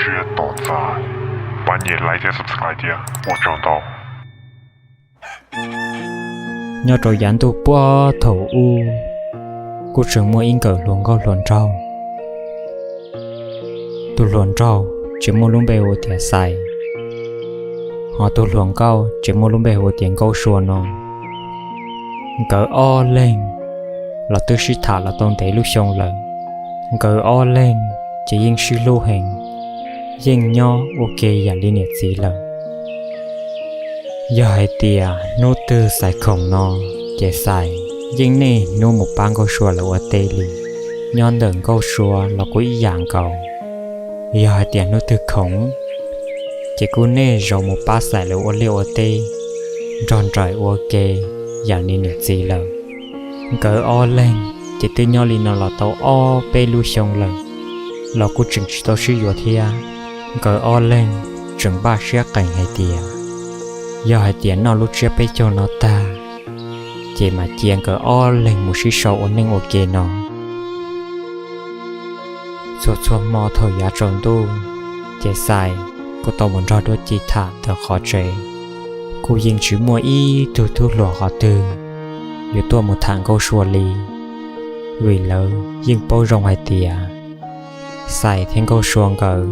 Tsis tom txais, pab nyem like thiab subscribe thiab ua tsaug ntau. Nyob rau yav ntuj puag thaum ub, kuj tseem muaj ib nkawm hluas nkauj hluas nraug. Tus hluas nraug ces muaj lub npe hu tias Xais, hos tus hluas nkauj ces muaj lub npe hu tias Nkauj Sua no. Nkawd ob leeg los twb sib tham los tau ntev lub xyoo lawm. Nkawd ob leeg ces yeej sib hlub heev, yeej nyob ua ke yam li niam txiv lawm. Yog hais tias hnub twg Xais khoom no, ces Xais yeej niaj hnub mus pab Nkauj Sua lawv ua teb li. Nyob ntawm Nkauj Sua los kuj ib yam nkaus. Yog hais tias hnub twg khoom, ces kuj niaj zaus mus pab Xais lawv ua liaj ua teb, nrog nraim ua ke yam li niam txiv lawm. Nkawd ob leeg ces twb nyob li no los tau ob peb lub xyoo lawm, los kuj tseem tsis tau sib yuav thiab. Nkawd ob leeg tseem npaj siab qees hais tias, yog hais tias noj lub tsiab peb caug no tag, ces mam cia nkawd ob leeg mus sib sau ua neej ua ke no. Txhua txhua hmo thaum yav tsaus ntuj, ces Xais kuj tau mus nrog Duab Ci tham ntawm qhov tsev. Kuj yeej tsis muaj ib tug tub hluas qhov twg yuav tuaj mus tham Nkauj Sua li, vim lawv yeej paub zoo hais tias Xais thiab Nkauj Sua nkawd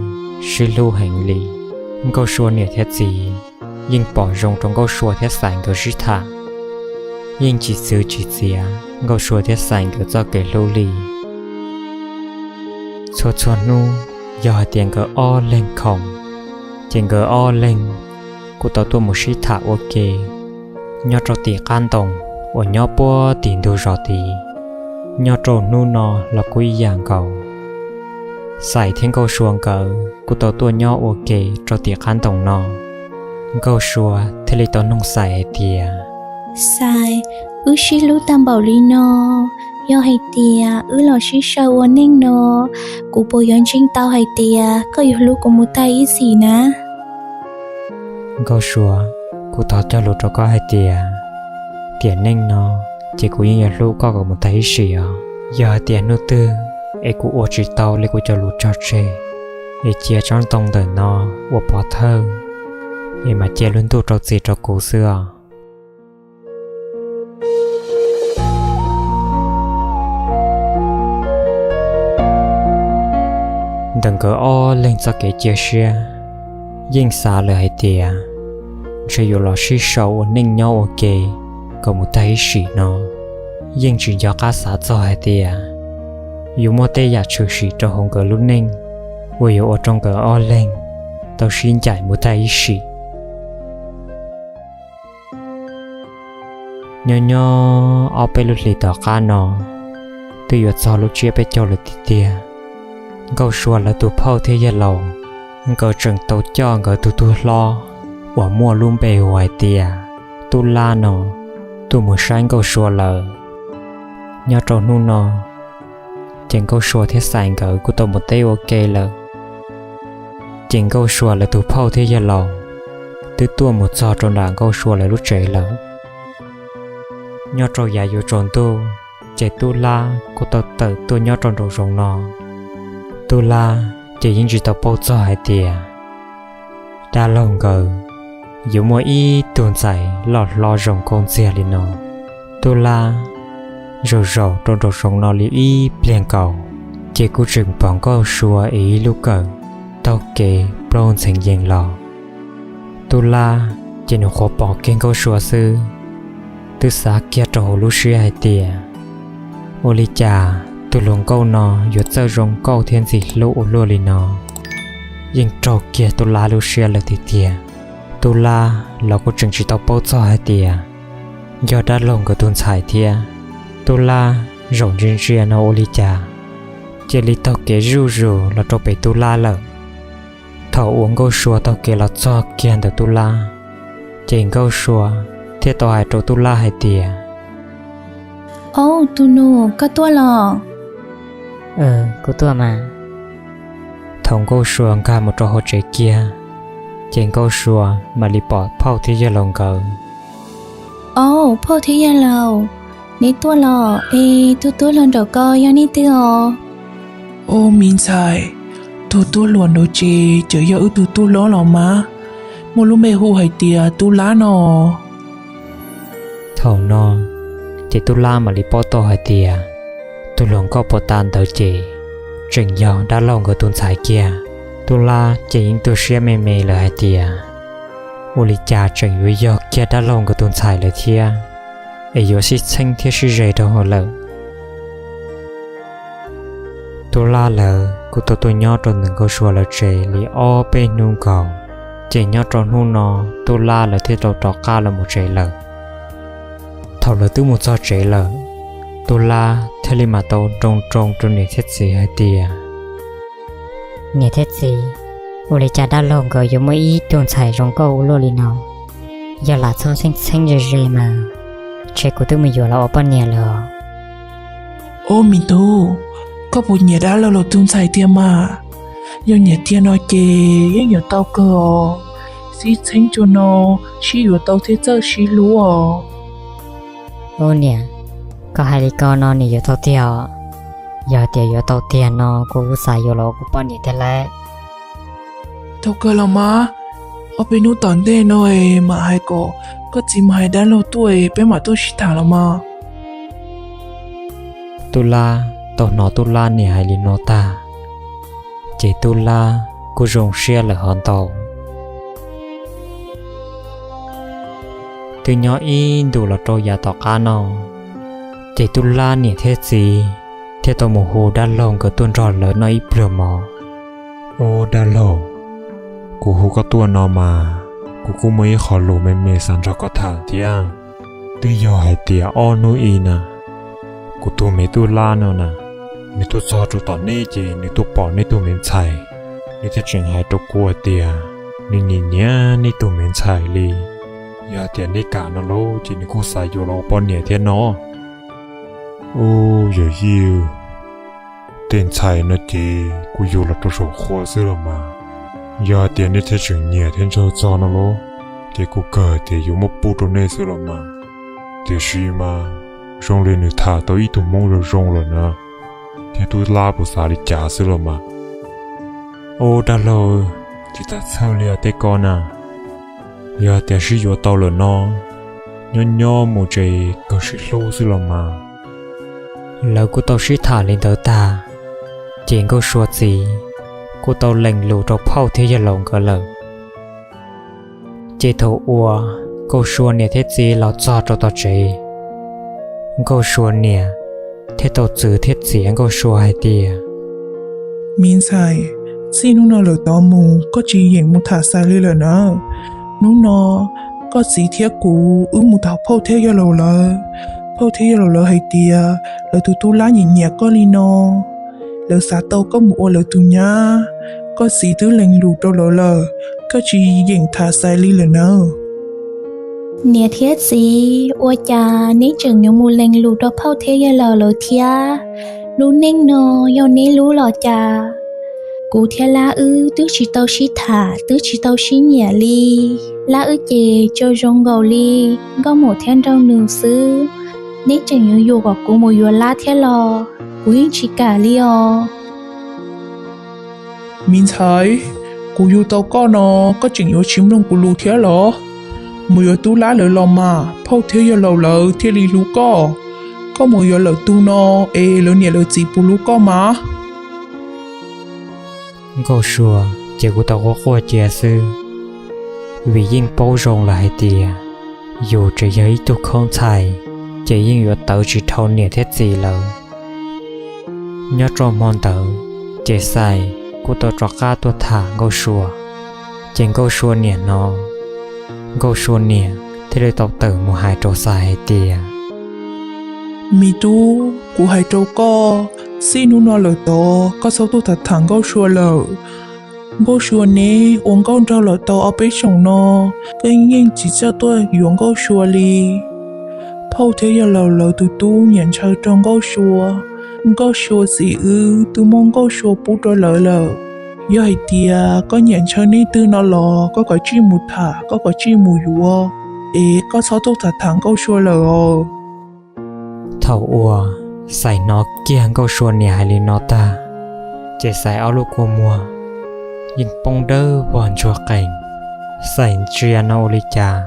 sib hlub heev li. Nkauj Sua niam thiab txiv yeej pom zoo rau Nkauj Sua thiab Xais nkawd sib tham, yeej tsis txwv tsis txiav Nkauj Sua thiab Xais nkawd txoj kev hlub li. Txhua txhua hnub, yog hais tias nkawd ob leeg khoom, ces nkawd ob leeg kuj tau tuaj mus sib tham ua ke nyob rau tim qab ntoo uas nyob puag tim ntug zos tid. Nyob rau hnub no los kuj ib yam nkaus, Xais thiab Nkauj Sua nkawd kuj tau tuaj nyob ua ke rau tim qab ntoo no. Nkauj Sua thiaj li tau noog Xais hais tias, Xais, wb sib hlub tag npaum li no, yog hais tias wb los sib sau ua neej no, kuv puas yuav ntseeg tau hais tias koj yuav hlub kuv mus tag ib txhis na? Nkauj Sua, kuv thov cog lus rau koj hais tias, tiam neej no ces kuv yeej yuav hlub koj kom mus tag ib sim os. Yog hais tias hnub twg es kuv ua tsis tau li kuv cov lus cog tseg, es cia tsob ntoo ntawm no ua pov thawj, es mam cia lub ntuj rau txim rau kuv xwb os. Ntawm nkawd ob leeg txoj kev cia siab, yeej xav lawm hais tias ntshe yuav los sib sau ua neej nyob ua ke kom mus tag ib sim no. Yeej tsis nco qab xav txog hais tias yuav muaj tej yam tshwm sim rau hauv nkawd lub neej uas yuav ua rau nkawd ob leeg tau sib ncaim mus tag ib sim. Nyob nyob ob peb lub hlis tom qab no, twb yuav txog lub tsiab peb caug lawm tiag tiag. Nkauj Sua lawv tus phauj thiab yawg laus, nkawd tseem tau coj nkawd tus tub hlob uas muaj lub npe hu hais tias Tub Lab no tuaj mus saib Nkauj Sua lawm. Nyob rau hnub no, ces Nkauj Sua thiab Xais nkawd kuj tau mus teb ua ke lawm. Ces Nkauj Sua lawv tus phauj thiab yawg laus twb tuaj mus txog rau nram Nkauj Sua lawv lub tsev lawm. Nyob rau yav yuav tsaus ntuj, ces Tub Lab kuj tau tawm tuaj nyob rau nraum zoov no. Tub Lab ces yeej tsis tau paub txog hais tias dab laug nkawd yuav muaj ib tug ntxhais loj hlob zoo nkauj ntxiag li no. Tub Lab zaum zaum rau nraum zoov no li ib pliag nkaus, ces kuj tseem pom Nkauj Sua ev ib lub kawm taug kev plaub ntxeev yees los. Tub Lab ces nws qhuav pom kiag Nkauj Sua xwb, twb xav kiag rau hauv lub siab hais tias, ua li cas tus hluas nkauj no yuav txawj zoo nkauj thiab ntxim hlub ua luaj li no? Yeej raug kiag Tub Lab lub siab lawm tiag tiag. Tub Lab los kuj tseem tsis tau paub txog hais tias yog dab laug nkawd tus ntxhais thiab. Tub Lab zaum ntsia ntsia no ua li cas cia li taug kev zuj zus los rau pem Tub Lab lawm. Thaum uas Nkauj Sua taug kev los txog kiag ntawm Tub Lab, ces Nkauj Sua thiaj tau hais rau Tub Lab hais tias, Au, tus nus, koj tuaj los? Kuv tuaj mas. Thaum Nkauj Sua nkag mus rau hauv tsev kiag, ces Nkauj Sua mam li pom phauj thiab yawg laus nkawd. Au, phauj thiab yawg laus, neb tuaj los es tus tub hluas nraug ko yog nej twg os? Au, me ntxhais, Tus tub hluas ntawd ces yog wb tug tub hlob los mas, muaj lub npe hu hais tias Tub Lab no. Thaum no ces Tub Lab mam li paub tau hais tias tus hluas nkauj puag ta ntawd ces tseem yog dab laug nkawd tus ntxhais kiag. Tub Lab ces yeej tu siab me me lawm hais tias ua li cas tseem yuav yog kiag dab laug nkawd tus ntxhais lawm thiab, es yuav sib txheeb thiab sib ze rau hauv lawm. Tub Lab lawv kuj tau tuaj nyob rau ntawm Nkauj Sua lawv tsev li ob peb hnub nkaus, ces nyob rau hnub no Tub Lab lawv thiaj tau rov qab los mus tsev lawm. Thaum lawv twb mus txog tsev lawm, Tub Lab thiaj li mam tau nroo nroo rau niam thiab txiv hais tias, Niam thiab txiv, ua li cas dab laug nkawd yuav muaj ib tug ntxhais zoo nkauj ua luaj li no? Yog lam txhob txheeb txheeb ze ze mas, ntshe kuv twb mus yuav los ua poj niam lawm. Ob, me tub, koj puas nyiam dab laug lawv tus ntxhais tiag mas? Yog nyiam tiag no ces yeej yuav tau kawg os. Sib txheeb cuag no, sib yuav tau thiaj txawj sib hlub os. Ub niam, koj hais li ko no niam yuav tau tiag os. Yog tias yuav tau tiag no kuv kuj xav yuav los ua kuv poj niam tiag lauj. Tau kawg los mas, ob peb hnub tom ntej no es mam hais kom koj txiv mus hais dab laug tuaj es peb mam tuaj sib tham los mas. Tub Lab tau hnov Tub Lab niam hais li no tag, ces Tub Lab kuj zoo siab lawm hov ntau. Twb nyob ib ntus los rau yav tom qab no, ces Tub Lab niam thiab txiv thiaj tau mus hu dab laug nkawd tuaj nrog lawv noj ib pluag mov. Ob dab laug, kuv hu koj tuaj no mas, kuv kuj muaj ib qho lus me me xav nrog koj tham thiab. Twb yog hais tias ob hnub ib na, kuv tus me Tub Lab no na, nws tuaj txog rau tom neb ces nws tuaj pom neb tug me ntxhais, nws thiaj tseem hais rau kuv hais tias nws nyiam nyiam neb tug me ntxhais li. Yog tias neb kam no lauj ces nws kuj xav yuav los ua poj niam thiab no. Ub, yawm yij, tej ntxhais no ces kuj yug los rau saum qhua xwb los mas. Yog tias neb thiaj tseem nyiam thiab ntshaw txog no lauj, ces kuj kawg tias yuav muab pub rau nej xwb los mas. Tiam sis mas zoo li nws tham tau ib tug hmoob zoo zoo lawm na, thiab Tub Lab puas xav li cas xwb los mas. Ub dab laug, tsis txhob txhawj li os tej ko na. Yog tias sib yuav tau lawm no, nyob nyob mus ces kawg sib hlub xwb los mas. Lawv kuj tau sib tham li ntawd tag, ces Nkauj Sua txiv kuj tau lees lus rau phauj thiab yawg laus nkawd lawm. Ces thaum uas Nkauj Sua niam thiab txiv los txog rau tom tsev, Nkauj Sua niam thiaj tau txwv thiab txiav Nkauj Sua hais tias, Me ntxhais, txij hnub no lawm tod mus koj tsis yeem mus tham xais li lawm na. Hnub no koj txiv thiab kuv wb mus tham phauj thiab yawg laus lawv. Phauj thiab yawg laus lawv hais tias lawv tus Tub Lab nyiam nyiam koj li no, lawv xav tau koj mus ua lawv tus nyab. Koj txiv twb lees lus rau lawv lawm, koj tsis yeem tham xais li lawm na. Niam thiab txiv, ua cas neb tseem yuav mus lees lus rau phauj thiab yawg laus lawv thiab? Lub neej no yog neb lub los cas? Kuv thiab Lab wb twb tsis tau sib tham twb tsis tau sib nyiam li. Lab wb ces tsaug zog nkaus li Nkauj Maum thiab Nraug Nws xwb. Neb tseem yuav yuam kom kuv mus yuav Lab thiab los? Kuv yeej tsis kam li os. Me ntxhais, kuv yug tau koj no, koj tseem yuav tsis mloog kuv lus thiab los? Mus yuav Tub Lab lawv los mas phauj thiab yawg laus lawv thiaj li hlub koj. Koj mus yuav lawm tug no es lawv niam lawv txiv puas hlub koj mas? Nkauj Sua ces kuj tau quaj quaj cia xwb, vim yeej paub zoo lawm hais tias yus tseem yog ib tug khaub ntxhais, ces yeej yuav tawv tsis dhau niam thiab txiv lawm. Nyob rau hmo ntawd, ces Xais kuj tau rov qab tuaj tham Nkauj Sua. Ces Nkauj Sua niam hnov, Nkauj Sua niam thiaj li tau tawm mus hais rau Xais hais tias, Me tub, kuv hais rau koj, txij hnub no lawm tod koj txhob tuaj tham tham Nkauj Sua lawm. Nkauj Sua neb ua nkauj nraug lawm tau ob peb xyoos no, koj yeej tsis txawj tuaj yuav Nkauj Sua li. Phauj thiab yawg laus lawv tus tub nyiam ntshaw rau Nkauj Sua. Nkauj Sua txiv wb twb muab Nkauj Sua pub rau lawv lawm. Yog hais tias koj nyiam ntshaw leej twg no los koj kav tsij mus tham, koj kav tsij mus yuav, es koj txhob tuaj tham tham Nkauj Sua lawm os. Thaum uas Xais hnov kiag Nkauj Sua niam hais li no tag, ces Xais ob lub kua muag yeej poob dawb vog ntsuag qees. Xais ntsia no ua li cas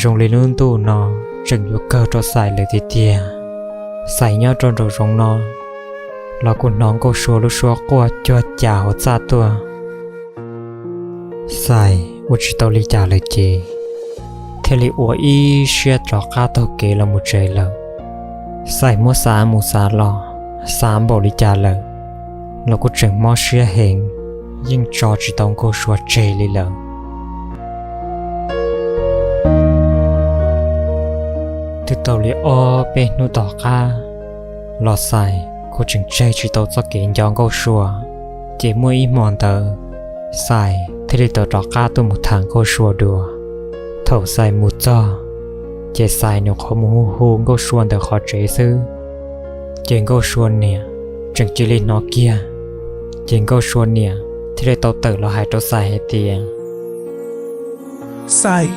zoo li lub ntuj no tseem yuav kawg rau Xais lawm tiag tiag. Xais nyob rau nraum zoov no los kuj hnov Nkauj Sua lub suab quaj cuag cas hauv txaj tuaj. Xais ua tsis tau li cas lawm ces thiaj li ua ib siab rov qab taug kev los mus tsev lawm. Xais muab xav mus xav los, xav npaum li cas lawm los kuj tseem mob siab heev, yeej tso tsis tau Nkauj Sua tseg li lawm. Twb tau li ob peb hnub tom qab los Xais kuj tseem tseg tsis tau txoj kev nco Nkauj Sua. Ces muaj ib hmo ntawd Xais thiaj li tau rov qab tuaj mus tham Nkauj Sua dua. Thaum Xais mus txog, ces Xais nyuam qhuav mus hu hu Nkauj Sua ntawm qhov tsev xwb, ces Nkauj Sua niam tseem cia li hnov kiag. Ces Nkauj Sua niam thiaj li tau tawm los hais rau Xais hais tias, Xais,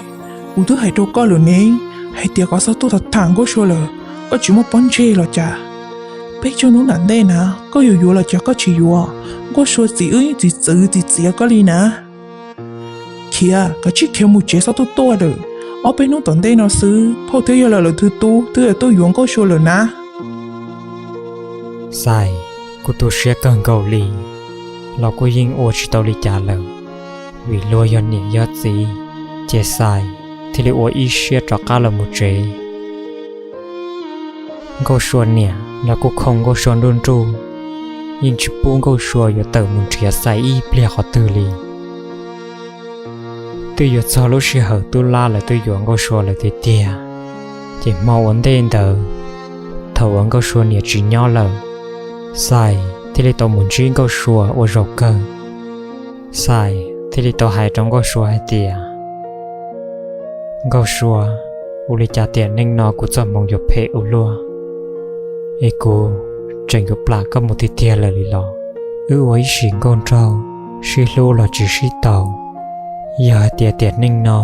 kuv twb hais rau koj lawm ne, hais tias koj txhob tuaj tham Nkauj Sua lawm, koj tsis muaj pob ntseg los cas? Peb caug hnub nram ntej na, koj yuav yuav los cas koj tsis yuav, Nkauj Sua txiv wb yeej txiv txwv txiv txiav koj li na. Khiav, koj cia li khiav mus tsev, txhob tuaj tuaj lawm. Ob peb hnub tom ntej no xwb phauj thiab yawg laus lawv tus tub twb tuaj yuav Nkauj Sua lawm na. Xais kuj tu siab kawg nkaus li, los kuj yeej ua tsis tau li cas lawm, vim luag yog niam yog txiv, ces Xais thiaj li ua ib siab rov qab los mus tsev. Nkauj Sua niam los kuj khoo Nkauj Sua nruj nruj, yeej tsis pub Nkauj Sua yuav tawm mus nrhiav Xais ib pliag qhov twg li. Twb yuav txog lub sij hawm tub lab lawv twb yuav Nkauj Sua lawm tiag tiag, ces hmo ua ntej ntawd, thaum uas Nkauj Sua niam tsis nyob lawm, Xais thiaj li tau mus ntsib Nkauj Sua ua zaum kawg. Xais thiaj li tau hais rau Nkauj Sua hais tias, Nkauj Sua, ua li cas tiam neej no kuv txoj hmoov yuav phem ua luaj, es kuv tseem yuav plam koj mus tiag tiag lawm li los? Wb ua ib sim nkauj nraug, sib hlub los tsis sib tau. Yog hais tias tiam neej no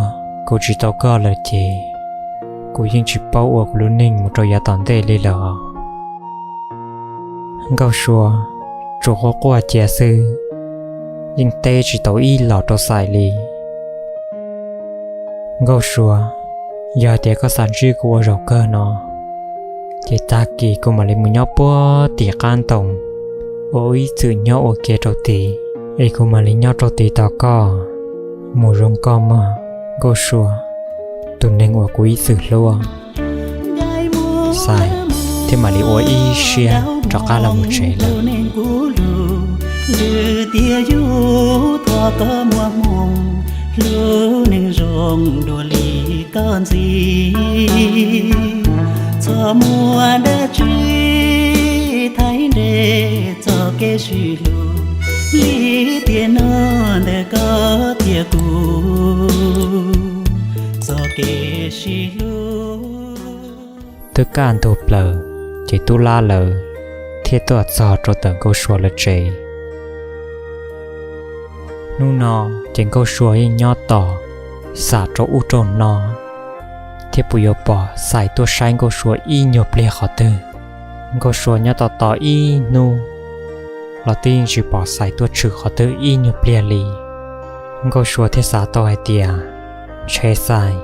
kuv tsis tau koj lawm ces kuv yeej tsis paub ua kuv lub neej mus rau yav tom ntej li lawm os. Nkauj Sua tsuas quaj quaj cia xwb, yeej teb tsis tau ib los rau Xais li. Nkauj Sua, yog hais tias koj xav ntsib kuv ua zaum kawg no, ces tag kis kuv mam li mus nyob puag tim qab ntoo uas wb ib txwm nyob ua ke rau tid, es kuv mam li nyob rau tid tos koj. Mus zoo koj mog Nkauj Sua, tus neeg uas kuv ib txwm hlub. Xais thiaj mam li ua ib siab rov qab los mus tsev lawm. Lwm tiam yus thov koj muaj hmoo, hlub neeg zoo dua li koj ntxiv. Txhob muaj dab tsi thaij nres txoj kev sib hlub li tiam no ntawm koj thiab kuv txoj kev sib hlub. Twb kaj ntug plaws, ces tub lab lawv thiaj tuaj txog rau ntawm Nkauj Sua lawv tsev. Hnub no ces Nkauj Sua yeej nyob tos, xam rau ub rau no, thiab puas yuav pom Xais tuaj saib Nkauj Sua ib nyuag pliag qhov twg. Nkauj Sua nyob tos tos ib hnub los twb yeej tsis pom Xais tuaj tshwm qhov twg ib nyuag pliag li. Nkauj Sua thiaj xav tau hais tias, ntshe Xais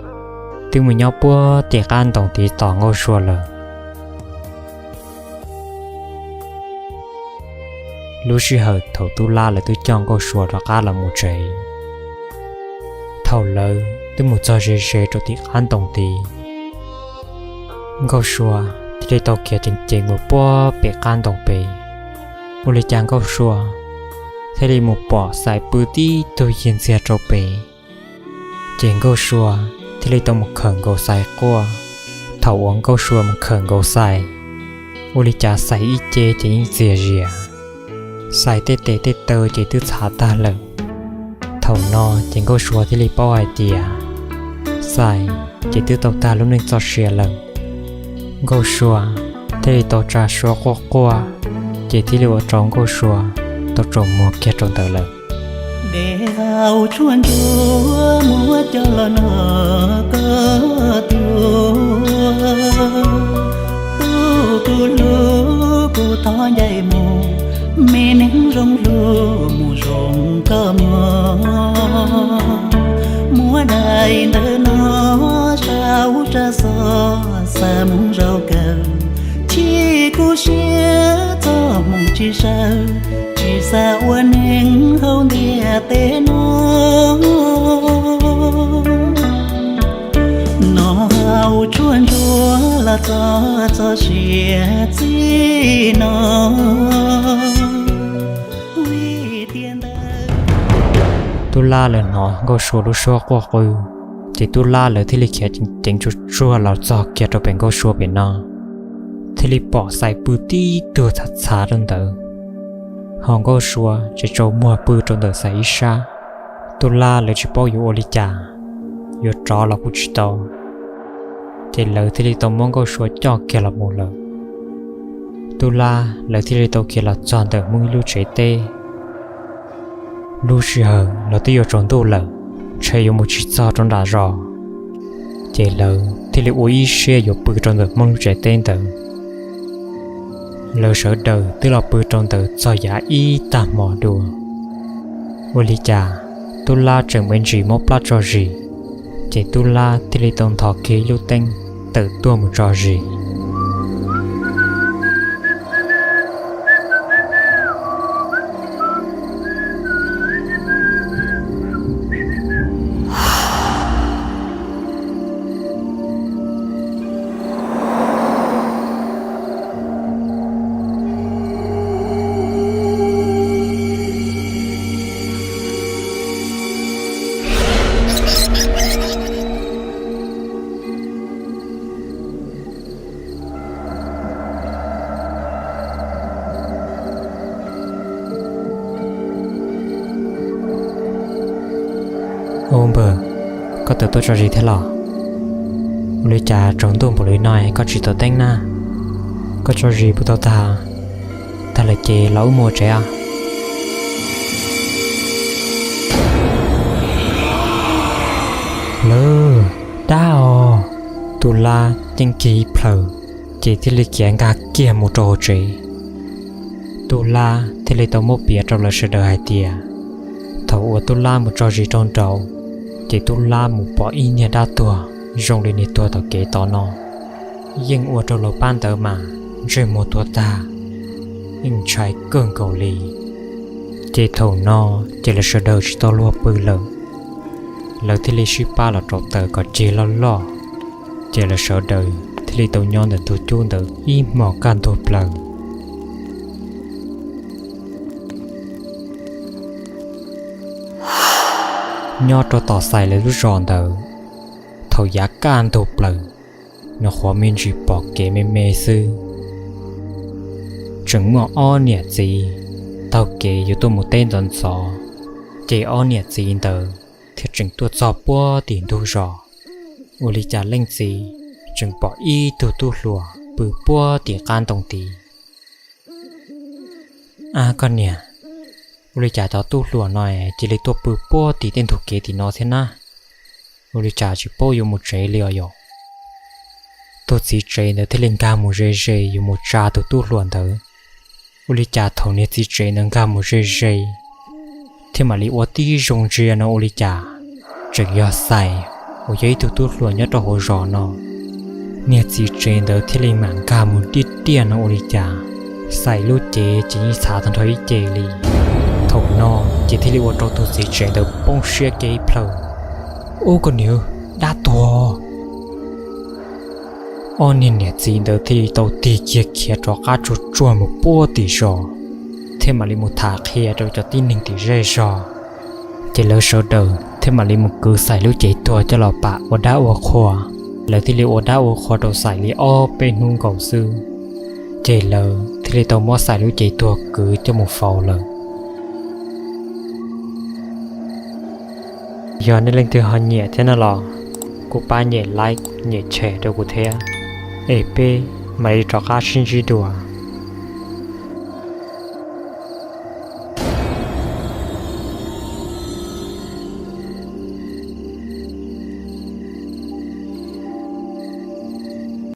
twb mus nyob puag tim qab ntoo tid tos Nkauj Sua lawm. Lub sij hawm thaum tub lab lawv twb coj Nkauj Sua rov qab los mus tsev, thaum lawv twb mus txog ze ze rau tim qab ntoo tid, Nkauj Sua thiaj li tau khiav ceev ceev mus puag pem qab ntoo pem. Ua li cas Nkauj Sua thiaj li mus pom Xais pw tib tug yig ntxiag rau pem. Ces Nkauj Sua thiaj li tau mus khawm nkaus Xais quaj. Thaum uas Nkauj Sua mus khawm nkaus Xais, ua li cas Xais ib ce ces yeej txias zias, Xais tej tes tej taw ces twb txhav tag lawm. Thaum no ces Nkauj Sua thiaj li paub hais tias Xais ces twb tau tag lub neej txoj sia lawm. Nkauj Sua thiaj li tau tsa suab quaj quaj, ces thiaj li ua rau Nkauj Sua tau tsaus muag kiag rau ntawd lawm. Npe hau tshuaj ntsuab muab coj los no koj tuaj, tus kuv hlub kuv thov ncaim mus, Me neeg zoo hlub mus zoo koj mog, muab daim ntawv no sau rau xov, xa moo zaum kawg, chim kub siab txoj hmoo tsis sawv, tsis xav ua neeg hauv ntiaj teb no. No hauv tshuaj ntsuab los txog txoj sia txij no. Tub Lab lawv hnov Nkauj Sua lub suab quaj qw, ces Tub Lab lawv thiaj li khiav ceev ceev tsuag tsuag los txog kiag rau pem Nkauj Sua pem no, thiaj li pom Xais pw tib tug txhav txhav rau ntawd, ho Nkauj Sua tseem tsaus muag pw rau ntawm Xais ib sab. Tub Lab lawv tsis paub yuav ua li cas, yuav rov los kuj tsis tau, ces lawv thiaj li tau muab Nkauj Sua coj kiag los mus lawm. Tub Lab lawv thiaj li tau khiav los txog ntawm Hmoob ib lub tsev teb. Lub sij hawm los twb yuav tsaus ntuj lawm, ntshe yuav mus tsis txog rau nram zos, ces lawv thiaj li ua ib siab yuav pw rau ntawm Hmoob lub tsev teb ntawd. Lawv sawv daws twb los pw rau ntawd txog yav ib tag hmo dua. Ua li cas Tub Lab tseem me ntsis mob plab tso zis, ces Tub Lab thiaj li tau nthos kiag ib lub teeb tawm tuaj mus tso zis. Ub npawg, koj tawm tuaj tso zis thiab los? Ua li cas tsaus ntuj npaum li no koj tsis tawm teeb na? Koj tso zis puas tau tag? Tag lawm ces los wb mus tsev a. Lawv, dab os! Tub Lab ceeb kiag ib plhaw, ces thiaj li khiav nkag kiag mus rau hauv tsev. Tub Lab thiaj li tau muab piav rau lawv sawv daws hais tias, thaum uas Tub Lab mus tso zis rau nraud, ces Tub Lab mus pom ib niag dab tuag zoo li niag tuag tom kev tod no, yeej ua rau lawv pab ntawd mas ntsej muag tuag tag, yeej ntshai kawg nkaus li. Ces thaum no ces lawv sawv daws tsis tau luag pw lawm, lawv thiaj li sib pab los rauv taws kom ceg loj loj, ces lawv sawv daws thiaj li tau nyob ntawm ntug cub ntawd ib hmos kaj ntug plaws. Nyob rau tom Xais lawv lub zos ntawd, thaum yav kaj ntug plaws, nyuam qhuav me ntsis pom kev me me xwb, tseem muaj ob niam txiv taug kev yuav tuaj mus teb ntxov ntxov, ces ob niam txiv ntawd thiaj tseem tuaj txog puag tim ntug zos. Ua li cas leej txiv tseem pom ib tug tub hluas pw puag tim qab ntoo tid. Ab koj niam, ua li cas cov tub hluas no cia li tuaj pw puag tim tej ntug kev tim no thiab na? Ua li cas tsis paub yuav mus tsev li os yom? Tus txiv tsev ntawd thiaj li nkag mus ze ze yuav mus tsa tus tub hluas ntawd. Ua li cas thaum niag txiv tsev ntawd nkag mus ze ze thiab mam li ua tib zoo ntsia no ua li cas tseem yog Xais uas yog ib tug tub hluas nyob rau hauv zos no. Niag txiv tsev ntawd thiaj li mam nkag mus tiaj tiaj no ua li cas Xais lub cev ces yeej txhav tag nrho ib ce li. Thaum no ces thiaj li ua rau tus txiv tsev ntawd poob siab kiag ib plhaw. Ub koj niam, dab tuag! Ob niag niam txiv ntawd thiaj li tau tig kiag khiav rov qab tsuag tsuag mus puag tim zos, thiab mam li mus tham qhia rau cov tib neeg tim zej zog. Ces lawv sawv daws thiaj mam li mus kwv Xais lub cev tuag coj los pam ua dab ua qhua. Lawv thiaj li ua dab ua qhua rau Xais li ob peb hnub nkaus xwb, ces lawv thiaj li tau muab Xais lub cev tuag kwv coj mus faus lawm. Yog nej leej twg ho nyiam thiab no los kuj pab nyem like nyem share rau kuv thiab, es peb mam li rov qab sib ntsib dua.